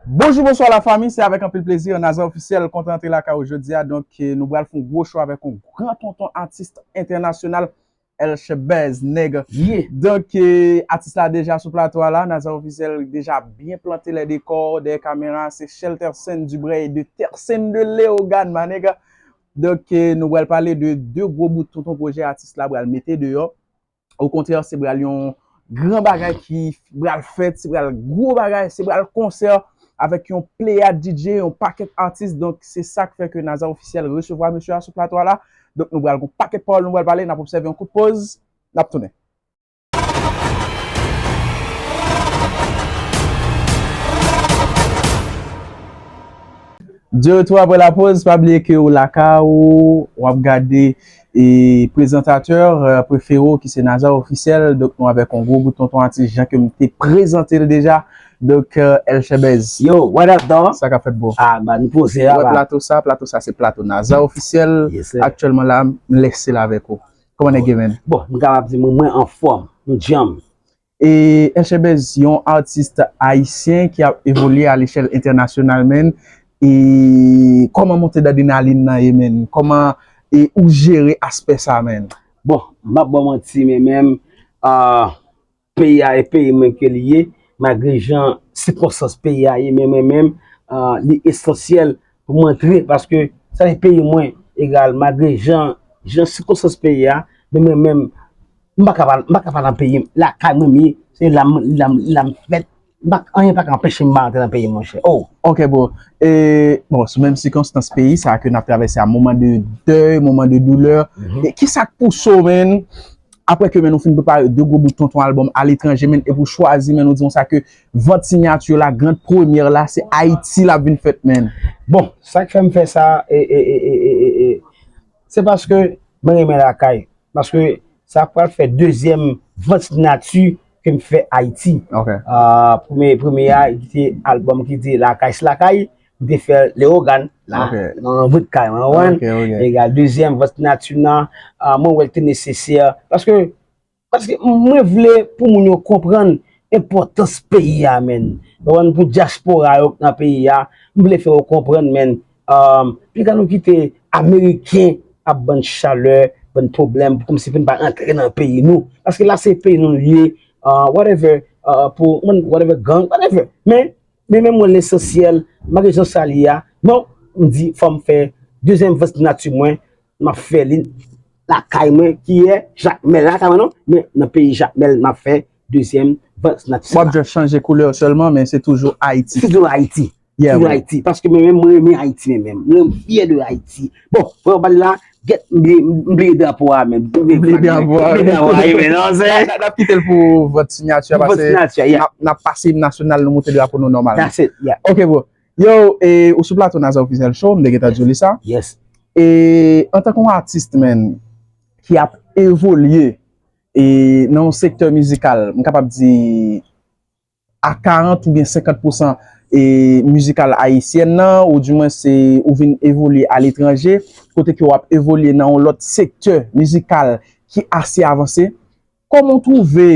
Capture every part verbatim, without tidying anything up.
Bonjou, bonswa lafanmi, se avèk anpil plezi Naza Ofisyèl kontan antre lakay ou jodi a. Donk, eh, nou pral fè yon gwo show avèk yon gran tonton atis entènasyonal, El Chabez, nèg. Yeah. Donk, eh, atis la deja sou plato a la, Naza Ofisyèl deja byen plante lè dekò dèyè kamera, se Shelterson Dubreuil de Tersen de Léogâne, ma nèg. Donk, eh, nou pral pale de de gwo bout tonton pwojè atis la pral mete deyò. Okontrè, se pral yon gran bagay ki pral fèt, se pral gwo bagay, se pral konsè avèk yon pleyad D J, yon pakèt atis. Donk, se sa k fè ke Naza Ofisyèl resevwa mesye a sou plato a la. Donk, nou pral gon pakèt pawòl, nou pral pale, n ap obsève yon kout poz, n ap tounen. De retour après la pause, pa bliye ke ou lakay ou, w ap gade e prezantatè, euh, prefere w ki se Naza Ofisyèl. Donk, nou avèk yon gwo bout tonton atis, jan ke m te prezante l deja. Donk, euh, El Chabez. Yo, what up, dog? Sa k ap fèt, bro? Ah, ba, nou poze a, wè ba. Plato sa, plato sa, se plato Naza Ofisyèl. Yes, sir. Aktyèlman la, m lese l avèk ou. Kòman nèg yo, man? Bon, m kapab di mwen, mwen anfòm, nou djanm. E El Chabez, yon atis ayisyen ki ap evolye a lechèl entènasyonal, man. E kòman monte d'adrénaline nan ye, man? Kòman e ou jere aspè sa, man? Bon, m p ap ba w manti, men menm, ah, peyi a e peyi mwen ke li ye, malgre jan sikonstans peyi a ye, men mwen menm, ah, li esansyèl pou mwen antre, paske sa se peyi mwen egal, malgre jan, jan sikonstans peyi a, men mwen menm, m pa ka pa, m pa ka pa nan peyi m, lakay mwen m ye, se la m, la m, la m fèt, m pa, anyen pa ka anpeche m pa antre nan peyi m, monchè. Oh! Ok, bro. E, bon, sou menm sikonstans peyi sa ke n ap travèse a, moman de dèy, moman de doulè, mhm, e kisa k pouse w, man, apre ke, man, nou fin prepare de gwo bout tonton albòm aletranje, man, epi w chwazi, man, nou di konsa ke vant siyati la, grand premyè la, se Ayiti l ap vin fèt, man. Bon, sa k fè m fè sa, e, e, e, e, e, e, e, se paske mwen renmen lakay. Paske sa pral fè dezyèm vant siyati ke m fè Ayiti. Ok. Ah, premye, premye a, ki te albòm ki te Lakay se Lakay, m te fè Leyogàn la, ok, nan bout kay mwen, w konprann? Ok, ok. Egal, dezyèm vant siyati nan, ah, mwen wè l te nesesè. Paske, paske mwen vle pou moun yo konprann enpòtans peyi a, man. W konprann, pou dyaspora yo k nan peyi a, m vle fè yo konprann, man. Um, piga nou kite Ameriken ap ban n chalè, ban n pwoblèm, pou kòmsi pou n pa rantre nan peyi nou. Paske la se peyi nou l ye, uh, whatever, uh, pou, whatever gang, whatever. Men, men, men mwen lesansyèl, malgre jan sa l ye a, non, m di, fò m fè dezyèm vant siyati mwen, m ap fè li lakay mwen, ki ye Jakmèl, lakay mwen non, men nan peyi Jakmèl, m ap fè dezyèm vant siyati sa. W ap just chanje koulè sèlman, men se toujou Ayiti. Se toujou Ayiti. Yeah, toujou Ayiti. Paske mwen menm, mwen renmen Ayiti, mwen menm. Mwen fyè de Ayiti. Bon, mwen pale la, gèt, m bliye, m bliye drapo a, men. M bliye drapo a. M bliye drapo a, wi, men non, se. N ap, n ap kite l pou vant siyati a, paske n ap, n ap pase im nasyonal, nou moute drapo nou nòmal. That's it, yeah. Ok, bro. Yo, e, ou sou plato Naza Official Show, m te gentan di w li sa. Yes. E, antanke yon atis, man, ki ap evolye, e, nan yon sektè mizikal, m kapab di, a karant oubyen senkant pousan, e, mizikal ayisyèn nan, ou di mwen se ou vin evolye aletranje, kote ke w ap evolye nan yon lòt sektè mizikal ki ase avanse. Kòman w twouve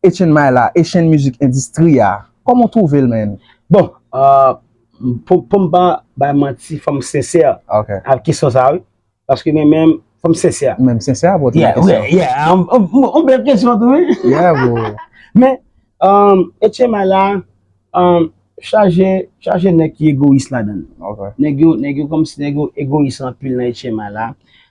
Etienne Maila, Etienne Music Industry a? Kòman w twouve l, man? Bon, euh, pou, pou m pa bay manti, fò m sensè, ok, ak kesyon sa a, wi. Paske mwen menm, fò m sensè. Menm sensè pou w tande kesyon. Yeah, yeah, yeah. Yon, yon, yon bèl kesyon tou, wi. Yeah, bro. Men, um, Etienne Maila, um, chaje, chaje nèg ki egoyis ladan l. Ok. Nèg yo, nèg yo kòmsi nèg yo egoyis anpil nan Etienne Maila.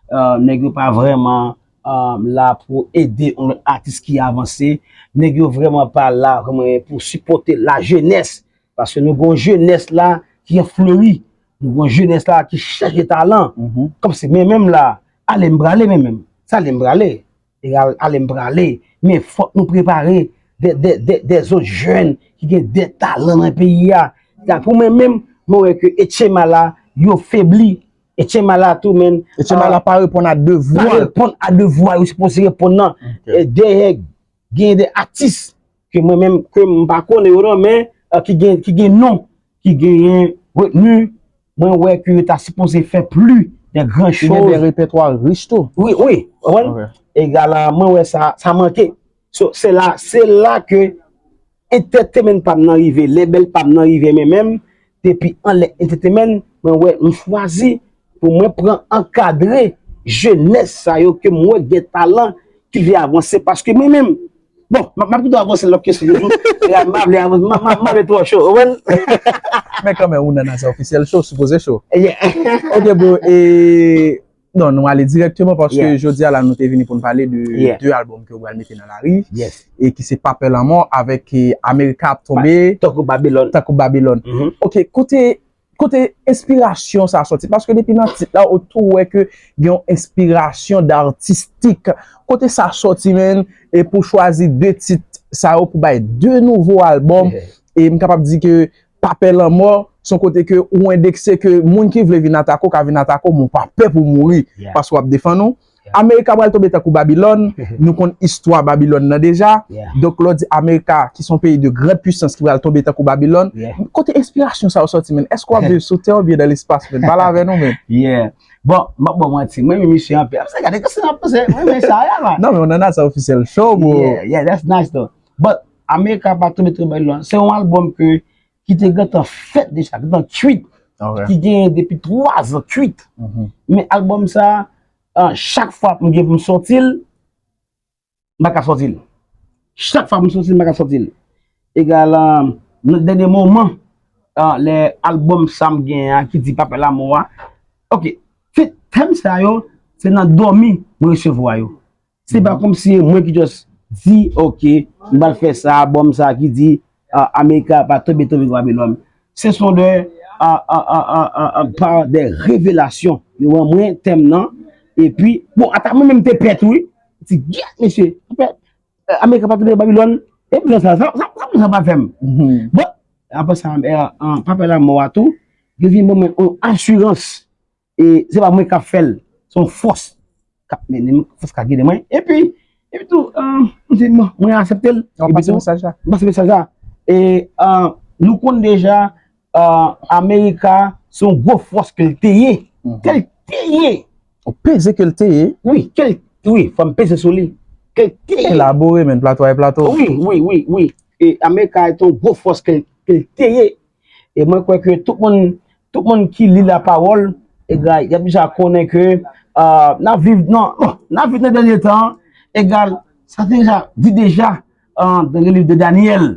Uh, nèg yo pa vrèman, um, la pou ede yon lòt atis ki avanse. Nèg yo vrèman pa la vrèman pou sipòte lajenès. Paske nou gon jenès la ki an fleri. Nou gon jenès la ki chaje talan. Mhm. Kòmsi men menm la, ale m prale men menm. Sa ale m prale. Egal, ale m prale. Men fòk nou prepare de, de, de, de zòt jèn ki gen de talan nan peyi a. Egal, pou mwen menm, mwen wè ke Etienne Maila, yo febli. Etienne Maila tou, men, Etienne Maila, ah, pa reponn a devwa. Pa reponn a devwa yo sipoze reponn nan. Ok. E dèyè, gen de atis ke mwen menm, ke m pa konnen yo non, men, euh, ki gen, ki gen non, ki genyen retni, mwen wè ke yo ta sipoze fè pli de gran choz. Ki gen de repètwa rich tou. Wi, wi, ou konprann? Ok. Egal a, mwen wè sa, sa manke. So, se la, se la ke entertainment pa m nan rive, label pa m nan rive, men menm, depi anlè entertainment, mwen wè m chwazi pou mwen pran ankadre jenès sa yo ke m wè gen talan ki vle avanse paske mwen menm, bon, m ap pito avanse lòt kesyon toujou, m pa vle avanse, m pa vle twò cho, ou konprann? Men kanmenm, ou nan Nasa Ofisyèl Show, sipoze cho. Yeah. Ok, bro, e non, nou ale dirèkteman paske jodi a la nou te vini pou n pale de de albòm ke ou pral mete nan lari e ki se Papè Lanmò avèk Amerika ap tonbe tankou Babilòn. Tankou Babilòn. Ok, kote kote enspirasyon sa sòti? Paske depi nan tit la ou tou wè ke gen yon enspirasyon datistik. Kote sa sòti, menn? E pou chwazi de tit sa yo pou bay de nouvo albòm, e m kapab di ke Papè Lanmò se yon kote ke ou endekse ke moun ki vle vin atake w ka vin atake w, men w pa pè pou mouri paske w ap defann ou. Amerika pral tonbe tankou Babilòn, nou konn istwa Babilòn nan deja. Donk lè w di Amerika ki se yon peyi de grand puissance ki pral tonbe tankou Babilòn, kote enspirasyon sa yo sòti, menn? Èske w ap viv sou tè oubyen nan lespas, menn? Pale avè nou, menn. Yeah. Bon, m ap ba w manti, mwen renmen misye anpil. Ap se gade kòman se ap pase, mwen renmen sa a la. Non, men ou nan Nasa Ofisyèl Show, bro. Yeah, yeah, that's nice though. But Amerika pa tonbe tankou Babilòn. Se yon albòm ke ki te gentan fèt deja, gentan kwit, ki genyen depi twa zan kwit. Men albòm sa, chak fwa m gen pou m sòti l, m pa ka sòti l. Chak fwa pou m sòti l, m pa ka sòti l. Egal, nan dènye moman, lè albòm sa m genyen an ki di Papè Lanmò a, ok, tèm sa yo, se nan dòmi mwen resevwa yo. Se pa kòmsi e mwen ki just di, ok, m pral fè sa, albòm sa ki di Amerika pa tonbe tankou Babilòn. Se son de, pa de revelasyon. Yo ban mwen tèm nan, epi, bon, ata mwen menm te pè tou, wi. Ti gyèt, mesye, Amerika pa tonbe Babilòn, epi sa, sa, sa, sa, sa pa fè m. Bon, apre sa, Papè Lanmò a tou, yo vin ban mwen yon asirans. E se pa mwen k ap fè l, se yon fòs k ap mennen m, fòs k ap gide mwen. Epi, epi tou, m di, bon, mwen aksepte l. Epi tou, m pase mesaj la. E nou konn deja, Amerika, se yon gwo fòs ke l te ye. Ke l te ye. Ou peze ke l te ye? Wi, ke l, wi, fò m peze sou li. Ke l te ye. Elabore, men, plato ay plato. Wi, wi, wi, wi. E Amerika se yon gwo fòs ke l te ye. E mwen kwè ke tout moun, tout moun ki li lapawòl, egal, y ap deja konnen ke n ap viv nan, bon, n ap viv nan dènye tan, egal, sa te deja di deja nan liv de Danyèl,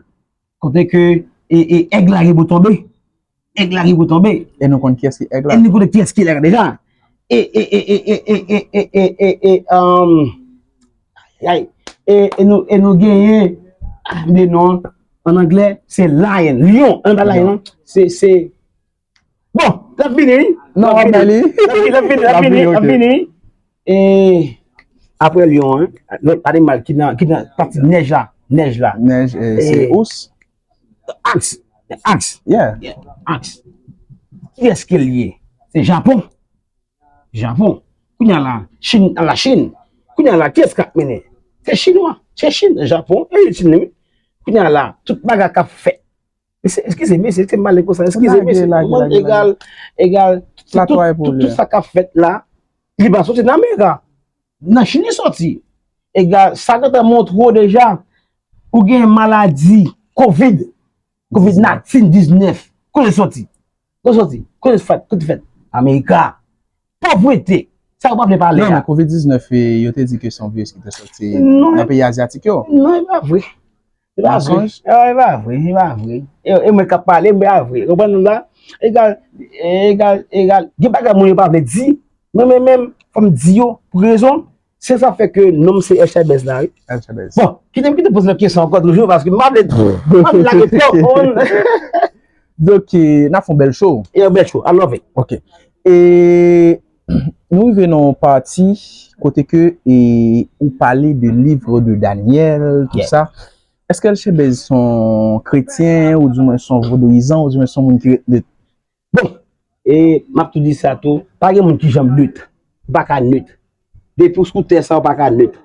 kote ke e, e, èg la gen pou tonbe. Èg la gen pou tonbe. E nou konn kiyès ki èg la. E nou konnen kiyès ki èg la deja. E, e, e, e, e, e, e, e, e, e, um, ay, e, e nou, e nou genyen, ah, de non, an anglè, se lion, lyon, an pa lion, se, se, bon, l ap vini, wi. Non, l ap vini, l ap vini, l ap vini, l ap vini. E, apre lyon, an, lòt animal ki nan, ki nan pati nèj la, nèj la. Nèj, e, se ous. Aks, aks. Yeah. Aks. Kiyès ke l ye? Se Japon. Japon. Kounye a la, Chin, a la Chin. Kounye a la, kiyès k ap mennen? Se Chinwa. Se Chin, Japon, e Chin li menm. Kounye a la, tout bagay k ap fèt. Mesye, eskize, mesye, eskize m pale konsa, eskize, mesye. Egal, egal, tout, tout sa k ap fèt la, li pa soti nan Amerika. Nan Chin li soti. Egal, sa gentan montre w deja, ou gen maladi Covid, Covid nineteen, diznèf. Kote l soti? Kote l soti? Kote l fèt? Kote l fèt? Amerika. Povrete. Sa ou pa vle pale a? Non, men Covid diznèf, yo te di ke se yon viris ki te soti nan peyi azyatik yo. Non, e pa vre. E pa vre. E pa vre, e pa vre. E, e mwen k ap pale, men pa vre. Konprann nou la? Egal, egal, egal. Gen bagay moun yo pa vle di, men, men, men, fò m di yo, pou rezon, se sa fè ke non m se El Chabez la, wi. El Chabez. Bon, kite m kite poze lòt kesyon ankò toujou, paske m pa vle, m pa vle lage twòp moun. Donk, e, n ap fè yon bèl show. E yon bèl show, I love it. Ok. E nou rive nan yon pati kote ke, e, ou pale de livre de Daniel, tout sa. Èske El Chabez se yon kretyen, ou di mwen se yon vodouyizan, ou di mwen se yon moun ki ret nèt? Bon, e m ap tou di sa tou, pa gen moun ki janm nèt. Ou pa ka nèt. Depi w sou tè sa, ou pa ka nèt.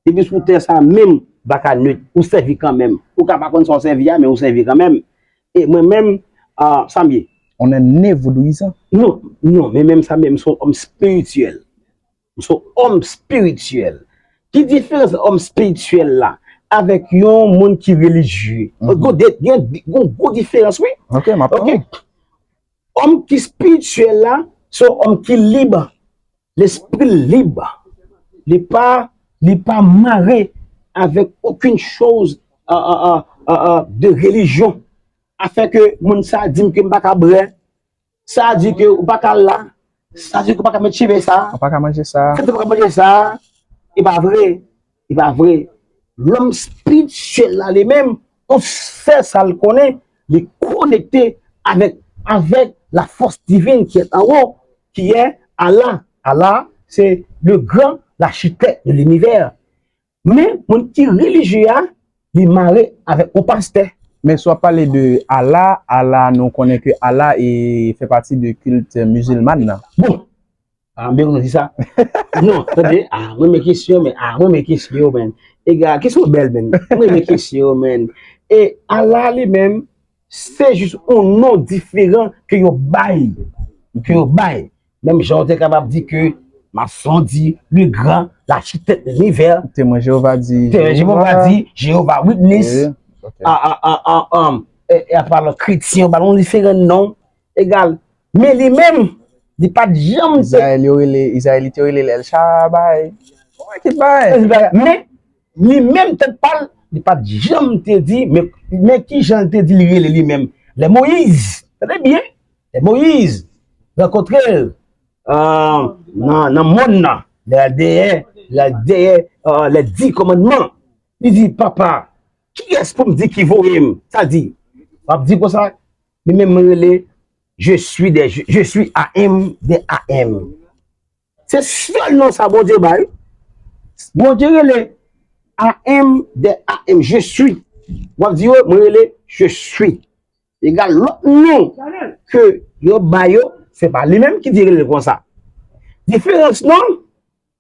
Depi w sou tè sa menm, ou pa ka nèt. Ou sèvi kanmenm. Ou ka pa konn sa w sèvi a, men ou sèvi kanmenm. E mwen menm, ah, sa m ye. On est né vodouyizan. Non, non, men menm sa menm, m se yon òm espirityèl. M se yon òm espirityèl. Ki diferans òm espirityèl la avèk yon moun ki relijye? Gon de, gen, gon gwo diferans, wi. Ok, m ap tann. Òm ki espirityèl la, se yon òm ki lib. Lespri l lib. Li pa, li pa mare avèk okenn choz a, a, a, a, a, de relijyon. Afè ke moun sa di m ke m pa ka bwè, sa di ke ou pa ka la, sa di ke ou pa ka met cheve sa, ou pa ka manje sa, sa di ou pa ka manje sa, e pa vre, e pa vre. Lòm espirityèl la li menm, yon sèl sa l konnen, li konekte avèk, avèk la force divine qui est en haut, qui est Allah. Allah, c'est le grand, l'architecte de l'univers. Men, moun ki relijye a, li mare avèk yon pastè. Men si w ap pale de Allah, Allah, nou konnen ke Allah e fè pati de kilt mizilman nan. Bon, ah, m byen kontan di sa. Non, tande, ah, mwen renmen kesyon, men, ah, mwen renmen kesyon, men. Egal, kesyon bèl, men. Mwen renmen kesyon, men. E Allah li menm, se jis yon non diferan ke yo bay. Ke yo bay. Menm jan w te kapab di ke mason di, le grand, l'architecte de l'univers. Temwen Jewova di, Temwen Jewova di, Jewova Witness. Wi, ok. A, a, a, a, a, e, e, apa lòt kretyen, yo ba l yon diferan non. Egal. Men li menm, li pa t janm te Izrayèl yo rele, Izrayèlit yo rele l El Shaddai. Yon ekip bagay. Men, li menm tèt pa l, li pa t janm te di, men, men ki jan l te di li rele li menm. Lè Moyiz, tande byen, lè Moyiz rankontre l, euh, nan, nan mòn nan, lè l dèyè, lè l dèyè, euh, lè di kòmandman, li di, Papa, kiyès pou m di ki voye m? Sa l di, w ap di konsa, li menm rele, Je suis des, je, je suis A M des A M. Se sèl non sa Bondye bay. Bondye rele A M des A M, je suis. W ap di yo, mwen rele je suis. Egal lòt non ke yo ba yo, se pa li menm ki di rele l konsa. Diferans non,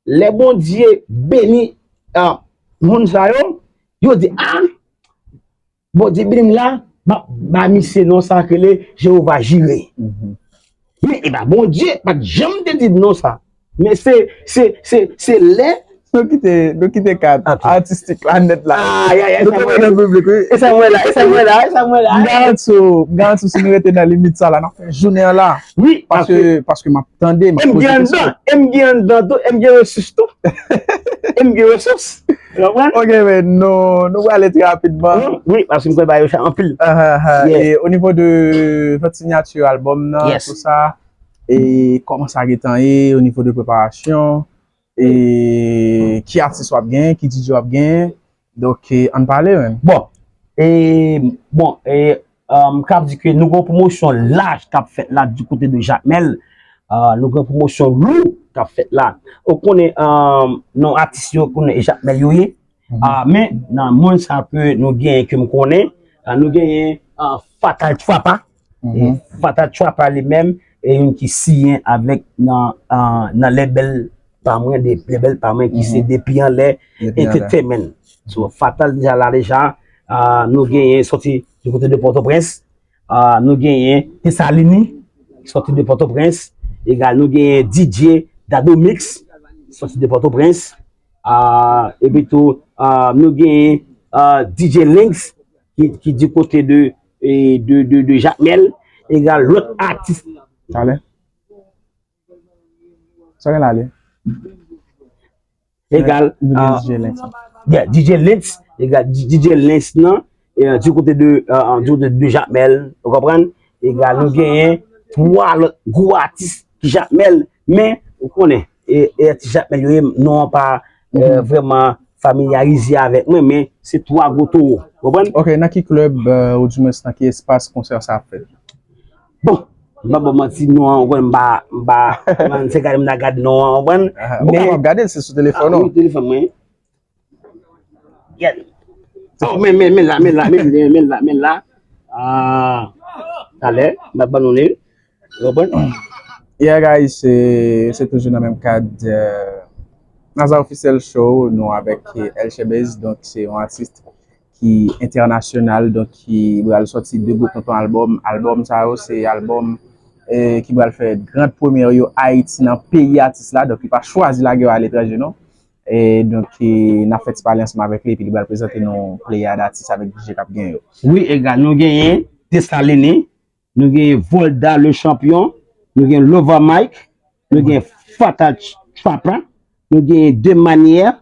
lè Bondye beni, ah, moun sa yo, yo di, ah, Bondye beni m la, m ap ba misye non sa k rele Jewova Jire. Men e pa Bondye pa t janm te di m non sa. Men se, se, se, se lè Nou kite, nou kite kad atistik la nèt la. Ay, ay, ay, nou sa mwen la, e sa mwen la, e sa mwen la, e sa mwen la. M garanti w, m garanti w, si nou rete nan limit sa la, n ap fè jounen an la. Wi, paske, paske m ap tande, m ap poze kesyon. E m gen anndan, e m gen anndan tou, e m gen resous tou. E m gen resous. Ou konprann? Ok, men nou, nou prale trè rapidman. Wi, paske m kwè bagay yo chat anpil. E o nivo de vant sinyati albòm nan, tout sa, e kòman sa gentan ye, o nivo de preparasyon, e ki atis w ap genyen, ki D J w ap genyen. Donk, e, ann pale, men. Bon, e, bon, e, m ka di ke nou gen yon pwomosyon laj k ap fèt la di kote de Jakmèl. Ah, nou gen pwomosyon lou k ap fèt la. Ou konnen, ah, non atis yo konnen e Jakmèl yo ye. Ah, men nan moun sa ke nou genyen, ke m konnen, ah, nou genyen, ah, Fatal Trapa. E Fatal Trapa li menm, e youn ki siyen avèk nan, ah, nan label pa mwen, de, label pa mwen ki se Depi Anlè Entertainment. So, Fatal deja la deja, ah, nou genyen soti du kote de Pòtoprens, ah, nou genyen Desalini, soti de Pòtoprens, egal nou genyen D J Dado Mix, soti de Pòtoprens, ah, epi tou, ah, nou genyen, ah, D J Links, ki, ki di kote de, e, de, de, de Jakmèl, egal lòt atis. Talè. Sa gen la li? Egal, nou gen ah, D J Lens. Yeah, D J Lens, egal D J Lens nan, e, di kote de, ah, ah, di kote de Jakmèl, ou konprann? Egal, nou genyen twa lòt gwo atis ki Jakmèl, men, ou konnen, e, e atis Jakmèl yo ye, non an pa, e, vrèman familyarize avèk mwen, men se twa gwo towo, ou konprann? Ok, nan ki klèb, e, oudimwens nan ki espas konsè sa ap fèt? Bon, m pa ba w manti, non an, ou konn m pa, m pa, m se gade m ta gad non an, ou konprann? Ou konn w ap gade l, se sou telefòn ou. Wi, telefòn mwen. Gad. Oh, men, men, men la, men la, men, men, men la, men la. Ah, talè, m ap ban nou li. Ou konprann? Yeah, guys, se, se toujou nan menm kad, euh, Naza Officiel Show, nou avèk, euh, El Chebez, donk se yon atis ki entènasyonal, donk ki pral sòti de gwo tonton albòm. Albòm sa yo, se albòm, eh, ki pral fè grand première yo Ayiti nan peyi atis la, donk li pa chwazi lage yo aletranje non. E donk, eh, n ap fè ti pale ansanm avèk li, epi li pral prezante nou pleyad atis avèk D J k ap gen yo. Wi, egal, nou genyen Desalini, Nou gen Volda le Champion, nou gen Lover Mike, nou gen Fatal Ch- Trapper, nou gen De Manière,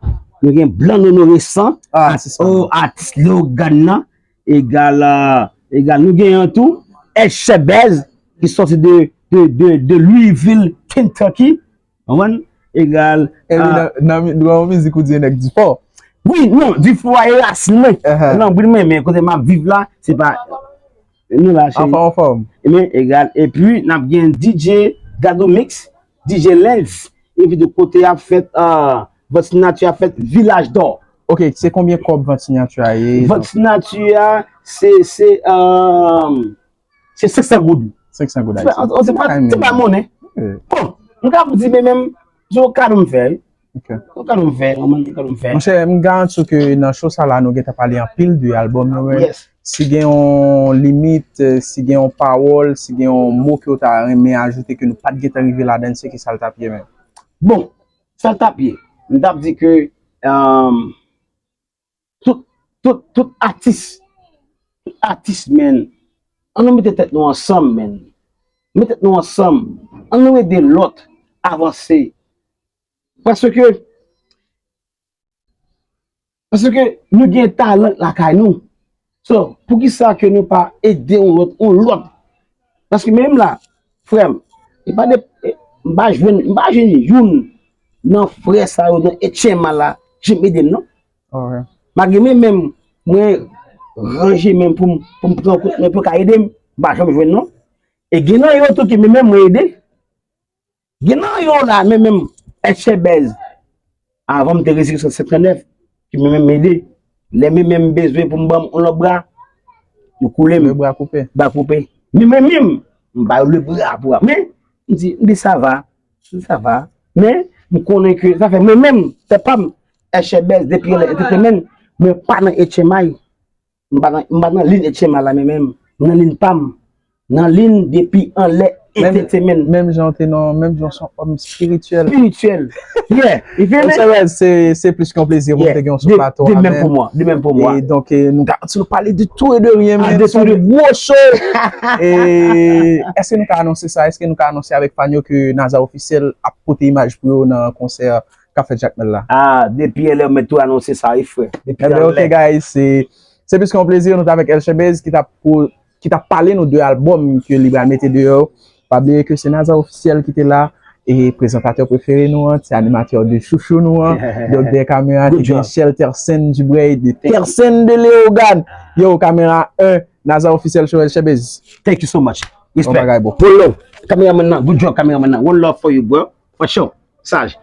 nou gen Blan Nono Resan, Ah, atis la. Oh, atis Leogane nan, egal, euh, egal, nou gen yon tou, El Chebez, ki sòti de, de, de, de Louisville, Kentucky, konprann? Egal, E wi, ah, nan, nan, nan yon mizik ou di nèg di fò. Wi, non, di fò a e rasin mwen. Ahan. Nan bri mwen, men kote m ap viv la, se pa nou la, cheri. Anfòm, anfòm. Men egal. Epi, n ap gen D J Dadou Mix, D J Lens, epi de kote ap fèt, uh, Vant Sinati ap fèt Vilaj Dò. Ok, se konbyen kòb Vant Sinati a ye? Vant Sinati a, se, se, um, se senk san goud. Senk san goud Se pa, ayisyen. se pa, se pa monnen. Eh. Bon, m ka di, men menm, se yon kado m fè, wi. Ok. Se yon kado m fè, yon kado m fè. Monchè, m garanti w ke nan show sa la, nou gentan pale anpil de albòm nou, men Yes. si gen yon limit, eh, si gen yon pawòl, si gen yon mo ke w ta renmen ajoute ke nou pa t gentan rive ladan, se ki sa l t ap ye, men? Bon, sa l t ap ye, m t ap di ke, um, tout, tout, tout atis, tout atis, men, ann nou mete tèt nou ansanm, men. Mete tèt nou ansanm. Ann nou ede lòt avanse. Paske, paske nou gen talan lakay nou. So, poukisa ke nou pa ede yon lòt, yon lòt? Paske menm la, frè m, e pa de, e, m pa jwenn, m pa jwenn youn nan frè sa yo, nan H M A la, janm ede m, non. Ok. Malgre mwen menm, mwen ranje men pou m, pou m pran kout men pou yo ka ede m, m pa janm jwenn, non. E gen nan yo tou ki men menm mwen ede. Gen nan yo la, men menm, Èchèbèz, avan m te resi sou sèt trannèf, ki men menm m ede. Lè men menm bezwen pou m ban m yon lòt bra, yo koule m. Le bra koupe. Bra koupe. Men mwen menm, m ba yo le bra pou ap. Men, m di, m di, sa va. M di, sa va. Men, m konnen ke sa fè mwen menm, tèt pa m, Èchèbèz, depi lè entetemen, mwen pa nan H M I. M pa nan, m pa nan lin H M I la, men menm, m nan lin pa m. Nan lin depi anlè Menm- entetemen. Menm jan w te nan, menm jan w se yon òm espirityèl. Espirityèl. Yeah, you feel me? Èchèbèz, se, se plis ke yon plezi pou m te gen w sou De, plato de a, menm men. pou mwen, de menm pou mwen. E donk, eh, nou ka, nou pale de tout e de rien, Ah, men de se yon tout e- gwo show. E èske nou ka anonse sa? Èske nou ka anonse avèk fan yo ke Naza Ofisyèl ap pote imaj pou yo nan konsè k ap fèt Jakmèl la? Ah, depi anlè, mwen tou anonse sa, wi, frè. Depi Ebyen, ok, anlè. Guys, se, se plis ke yon plezi, nou t avèk Èchèbèz ki t ap pou, ki t ap pale nou de albòm ke li pral mete deyò. Pa bliye ke se Naza Ofisyèl ki te la, e prezantatè prefere nou an, ti animatè de chouchou nou an. Donk, dèyè kamera, Good te gen job. Shelterson Dubreuil, de Tersen de Léogâne. Yo, kamera un, Naza Ofisyèl show, Èchèbèz. Thank you so much. Bon Respect. bagay, bro. One love. Kameraman nan, good job, kameraman nan. One love for you, bro. For sure. Saj.